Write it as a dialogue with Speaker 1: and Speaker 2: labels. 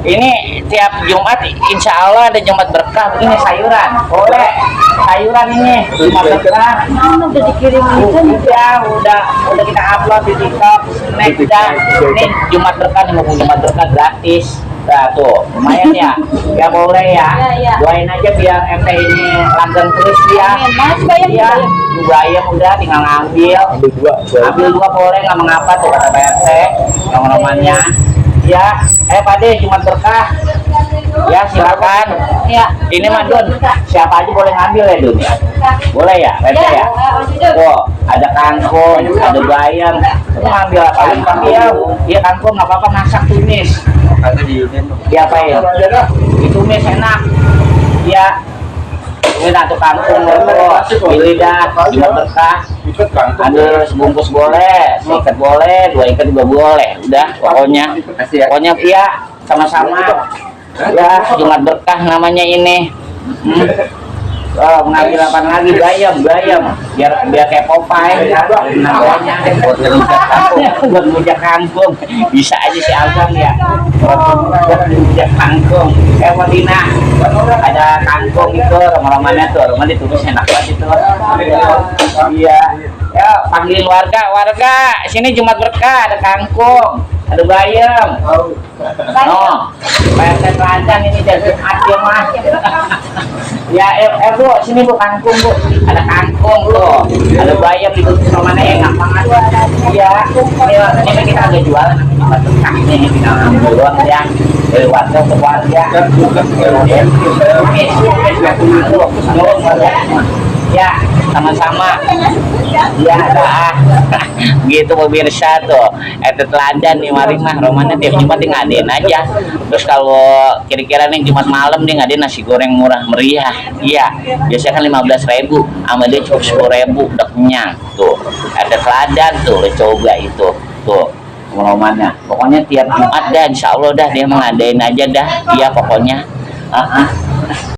Speaker 1: Ini tiap Jumat insya Allah ada Jumat berkah begini sayuran. Boleh. Sayuran ini Jumat berkah.
Speaker 2: Udah dikirim
Speaker 1: Ya, udah kita upload di TikTok. Snack dah. Ini Jumat berkah nih, mau Jumat berkah gratis. Nah tuh, lumayan ya. Ya boleh ya. Doain aja biar MT ini langgeng terus ya. Iya, bayam udah tinggal ngambil. Ambil dua boleh, nggak mengapa tuh kata PRT. Nomor-nomornya. Ya, Pak De, Jumat berkah. Ya, silakan.
Speaker 2: Ya.
Speaker 1: Ini mah Dun, siapa aja boleh ngambil ya Dun ya? Boleh ya, PRT ya? Oh, ada kangkung, ada bayam. Lu ngambil apa? Iya, iya kangkung nggak apa-apa, masak tumis. Iya apa ya? Ditumis enak. Iya. Ini satu kangkung pilih dah, Jumat berkah. Ada sebungkus boleh, seikat boleh, 2 ikat juga boleh. Udah, pokoknya iya sama-sama. Ya, Jumat berkah namanya ini. Oh, mengambil apa lagi? Bayam biar kayak Popeye namanya buat rujak kangkung. Bisa aja si Algang ya buat rujak kangkung. Wadina ada kangkung itu rumah-rumahnya tuh, rumah ditulis enak banget itu. Iya ya, panggilin warga sini Jumat berkah, ada kangkung, ada bayam. Oh, bayam teladan ini dari Jumat mah. Ya, Bu, sini Bu, kangkung Bu, ada kangkung tuh, ada bayam di mana enak banget. Iya, ini kita ada jualan Jumat berkah ini, kita ambil doang ya, dari warga ke warga. Ya, sama-sama. Ya, dah. Gitu pemirsa tuh. Teladan nih mari mah romannya tiap Jumat dia ngadain aja. Terus kalau kira-kira nih Jumat malam dia ngadain nasi goreng murah meriah. Iya, biasanya kan 15.000, sama dia cukup 10.000 udah kenyang. Tuh. Teladan tuh, lo coba itu. Tuh. Romannya. Pokoknya tiap Jumat dah insya Allah dah dia ngadain aja dah. Iya, pokoknya.